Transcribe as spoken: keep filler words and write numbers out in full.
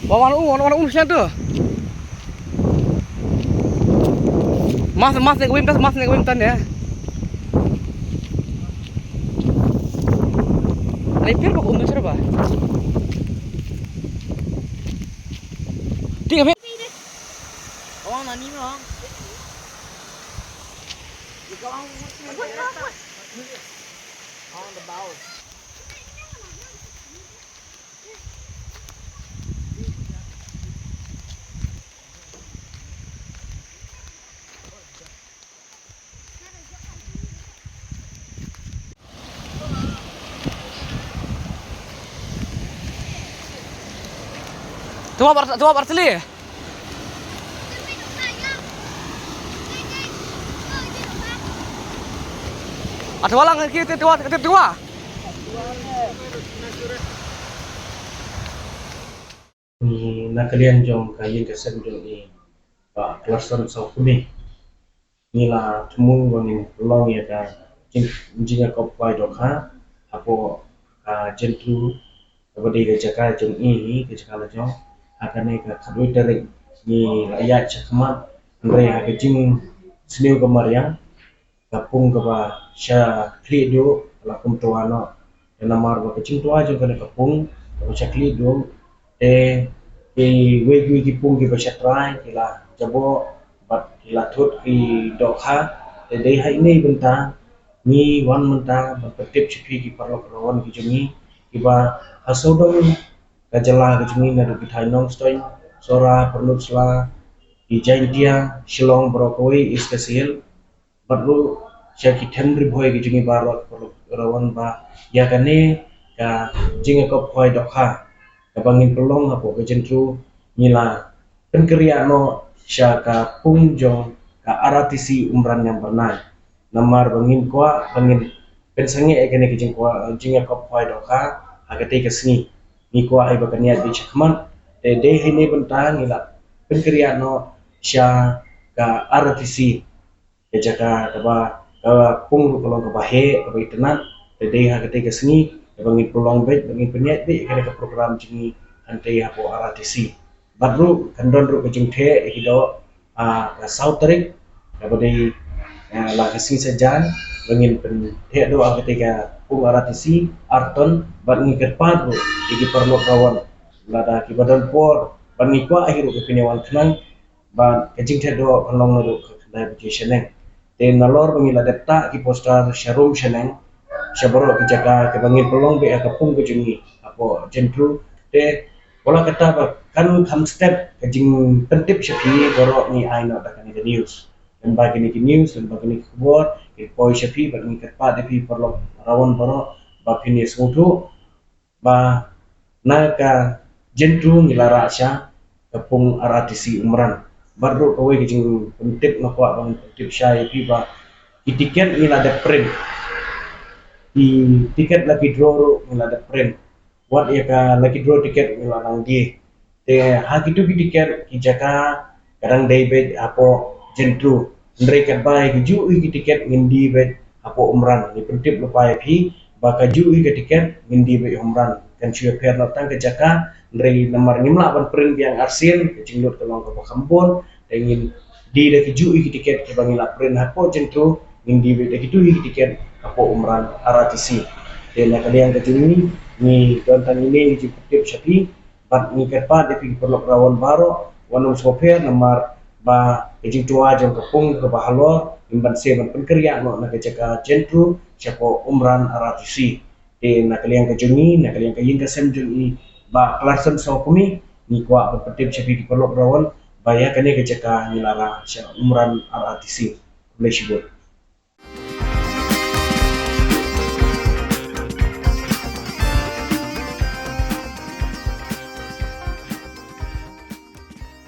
Wa wan u, wan u sñiat tu. Mas, mas ne kawim tas, mas ne kawim tan ya. Ani pir ba ko um sir ba. Ti kami. Oh, nani mo. On the bow. Tuwa bar, tuwa bar tali. Atuwa lang ki tuwa, tuwa. Ni na ka liang jong ka ïing ka sem jong i Bah Clarkson Sawkmie. Ngi la thmu ba ngin pynlong ïa ka jing, jingïakop khwai dohkha hapoh ka Jyntru, kaba dei ka jaka jong i hi, ka jaka la jong. Ha kane ka khatwei tarik ngi la ïaid shakhmat, hynrei ha ka jingsniew ka mariang, ka pung kaba sha khlieh duh la kum twa noh. Te namar ba ka jingtwa jong kane ka pung kaba sha khlieh duh, te kiwei kiwei ki pung kiba sha trai ki la jaboh bad ki la thut ki dohkha. Te dei ha ine i bynta ngi wan mynta ban pyntip sha phi ki paralok baroh ki jong ngi kiba ha sawdong ka jylla ka jong ngi, naduh ki thaiñ Nongstoiñ, Sohra, Pynursla, ki Jaintia, Shillong baroh kawei, East Khasi Hills, bad ruh sha ki them Ri Bhoi ki jong ngi baroh, baroh, baroh wan ba ïa kane ka jingïakop khwai dohkha kaba ngin pynlong hapoh ka Jyntru ngi la pynkynriah noh sha ka pung jong ka R R T C Umran Ñiangbyrnai. Namar ba ngin kwah ba ngin pynsangeh ïa kane ka jingkwah, jingïakop khwai dohkha ha katei ka sngi. Ngi kwah ïa ba kan ïaid beit shakhmat, te dei ha ine i bynta ngi la pynkynriah noh sha ka R R T C. Ka jaka kaba, ka pung ruh ka long kaba heh, kaba itynnad, te dei ha katei ka sngi kaba ngin pynlong beit, ba ngin pynïaid beit ïa kane ka program jong ngi hangtei hapoh R R T C. Bad ruh kan don ruh ka jingtheh ïa ki doh, ah, ka saw tarik, kaba dei, ah, la ka sngi Saitjaiñ, ba ngin pyntheh doh ha katei ka pung R R T C ar ton, bad ngi kyrpad ruh ïa ki paralok baroh, lada kiba don por, bad ngi kwah hi ruh ba phin ïa wan khnang, bad ka jingtheh doh kan long naduh ka khyndai baje shaneng. Te nalor ba ngi la dep tah ki poster sha rum shaneng, sha baroh ki jaka kaba ngin pynlong beit ha ka pung ka jong ngi hapoh Jyntru. Te wat la katta ba kan kham step ka jingpyntip sha phi baroh, ngi ai noh da kane ka news. Lyngba kine ki news, lyngba kine ki khubor, ki poi sha phi, bad ngi kyrpad ïa phi paralok baroh ba phin ïa sngewthuh ba na ka Jyntru ngi la rah sha ka pung R R T C Umran. Bad ruh kawei ka jingpyntip nga kwah ban pyntip sha ïa phi ba ki tiket ngi la dep print. Ki tiket lucky draw ruh ngi la dep print. Wat ïa ka lucky draw tiket ngi la nang die. Te ha kitu ki tiket ki jaka ka dang dei beit hapoh Jyntru. Hynrei katba ïa kajuh ïa ki tiket ngin die beit hapoh Umran. Ngi pyntip lypa ïa phi ba kajuh ïa ka tiket ngin die beit Umran. Kan shu ïapher noh tang ka jaka, hynrei namar ngim lah ban print biang arsien, ka jinglut ka long kaba kham bun, te ngin die da kajuh ïa ki tiket kiba ngi la print hapoh Jyntru, ngin die beit da kitu ïa ki tiket hapoh Umran R R T C. Te na ka liang ka jong ngi, ngi don tang ine i jingpyntip sha phi, bad ngi kyrpad ïa phi ki paralok baroh, wat nym sngewpher namar ba ka jingtwa jong ka pung kaba halor, ngim banse ban pynkynriah noh na ka jaka Jyntru shapoh Umran R R T C. Te na ka liang ka jong ngi, na ka liang ka ïing ka sem jong i Bah Clarkson Sawkmie, ngi kwah ban pyntip sha phi ki paralok baroh ba ïa kane ka jaka ngi la rah sha Umran R R T C. Khublei shibun.